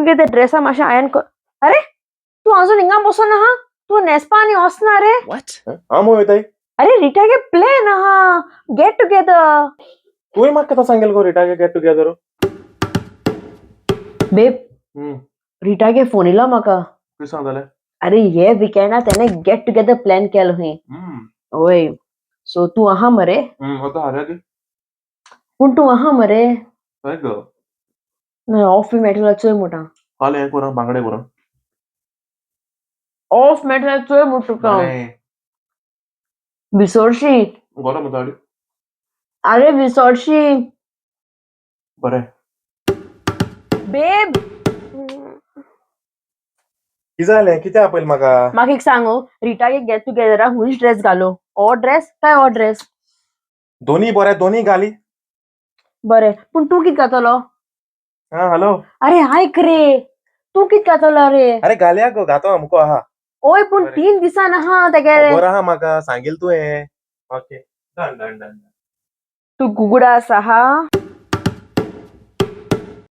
पूण कितें ड्रेसा मातशें आयन कर. अरे तूं अजून हिंगा बसोन आहा? तूं न्हेसपा आनी वचना रे? What? हांव खंय वयताय? अरे रिटागे प्लॅन आहा, गेट टुगेदर. तुवें म्हाका केन्ना सांगेल गो रिटागे गेट टुगेदर? बेब, रिटागे फोन येयलो म्हाका. कितें सांगतालें? अरे हे विकेंडा तेणे गेट टुगेदर प्लॅन केलो खंय. वय, सो तूं आहा मरे? आतां हाऱ्या ती. पूण तूं आहा मरे? हय गो. ऑफ बी मेळटलो चोय म्हणटा. फाल्यां हें करा, बांगडे करा. ऑफ मेळटलो चोय म्हूण तुका. विसोरशी. गरम जाली. अरे विसोरशी. बरें. बेब. कितें जालें? कितें आपयलें म्हाका? म्हाका एक सांगो, रिटागे गेट टुगेदरा हुंयच ड्रेस घालो, हो ड्रेस काय हो ड्रेस? दोनी बरें, दोनी घाली. बरें, पूण तूं कित घातलो? हा, हॅलो. अरे आयक रे, तूं कित घातलो रे? अरे घालया गो, घातो अमको आहा. ओय, पूण बरें. 3 दिसान आहा तेगे. खबर आहा म्हाका, सांगील तुवें. Okay, done done done. तूं गुगडा आसा हा.